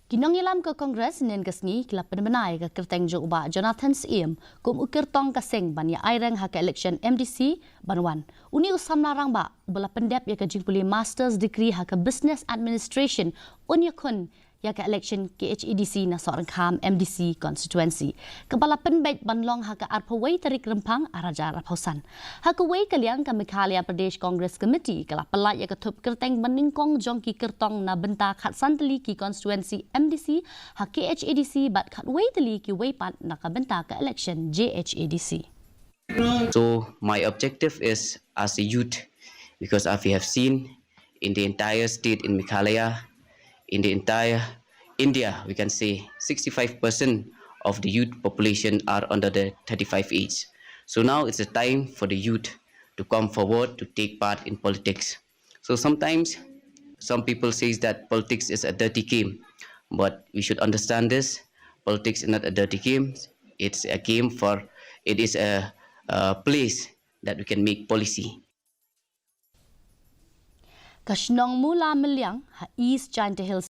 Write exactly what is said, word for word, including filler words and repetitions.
Ki nongïalam ka Congress hynnin ka sngi ki la pynbna ïa ka kyrteng jong u Bah Jonathan Syiem kum u kyrtong ka seng ban ïa aireng ha ka election M D C ban wan. Une u samla rangbah uba la pyndep ïa ka jingpule Master's Degree ha ka Business Administration un ïakhun ïa ka election K H A D C na Sohryngkham M D C constituency, kaba la pynbeit ban long ha ka arphew wei tarik Rymphang arhajar arphew san. Ha kawei ka liang, ka Meghalaya Pradesh Congress Committee ka la pyllait ïa ka thup kyrteng banyngkong jong ki kyrtong na bynta khatsan tylli ki constituency M D C ha K H A D C bad khatwei tylli kiwei pat na ka bynta ka election J H A D C. So my objective is as a youth, because as we have seen in the entire state in Meghalaya, in the entire India, we can say sixty-five percent of the youth population are under the thirty-five age. So now it's a time for the youth to come forward to take part in politics. So sometimes some people says that politics is a dirty game, but we should understand this. Politics is not a dirty game. It's a game for, it is a, a place that we can make policy. Ka shnong Mula Myliang ha East Jaintia Hills